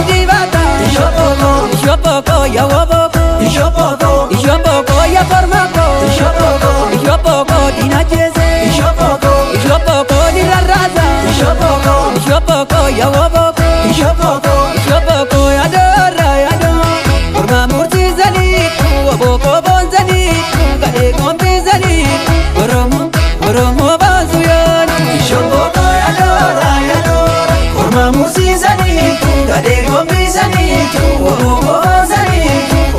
gindii baata. Ishopoko. Ishopoko ya woboko. Ishopoko. Ishopoko ya kormako. Ishopoko. Ishopoko diina jeese. Ishopoko. Ishopoko ni rarraasa. Ishopoko. Ishopoko ya woboko. Ishopoko. Ishopoko yadoora yadoo. Korma mursiisanii woboko boonsanii gadhee gombisanii Oromoo Oromoo baasu yoona. Ishopoko yadoora yadoora. Korma mursiisanii gadhee gombisanii woboko boonsanii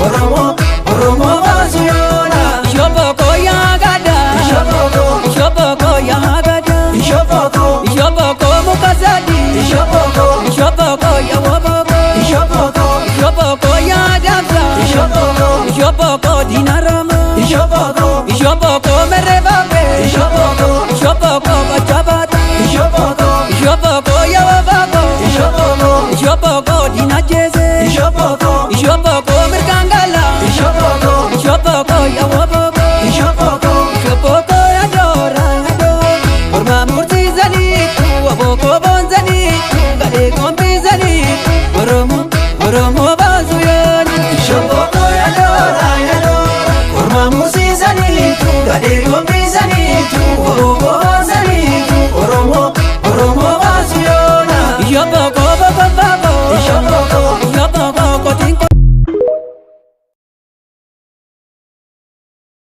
Oromoo Oromoo baasu yoona. Ishopoko yaa gadaa. Ishopoko. Ishopoko yaa gadaa. Ishopoko. Ishopoko muka sadii. Ishopoko. Ishopoko ya woboko. Ishopoko. Ishopoko yaa damsa. Ishopoko. Ishopoko diinarama. Ishopoko. Ishopoko merebabe. Ishopoko. Ishopoko bachabata. Ishopoko. Ishopoko ya woboko. Ishopoko. Ishopoko diina jeese. Ishopoko. Ishopoko mirkangala. Ishopoko. Ishopoko ya woboko. Ishopoko. Ishopoko ya doora ya doora. Korma mursiisanii woboko boonsanii gadhee gombisanii Oromoo Oromoo baasu yoona. Ishopoko yadoora yadoora. Korma mursiisanii gadhee gombisanii woboko.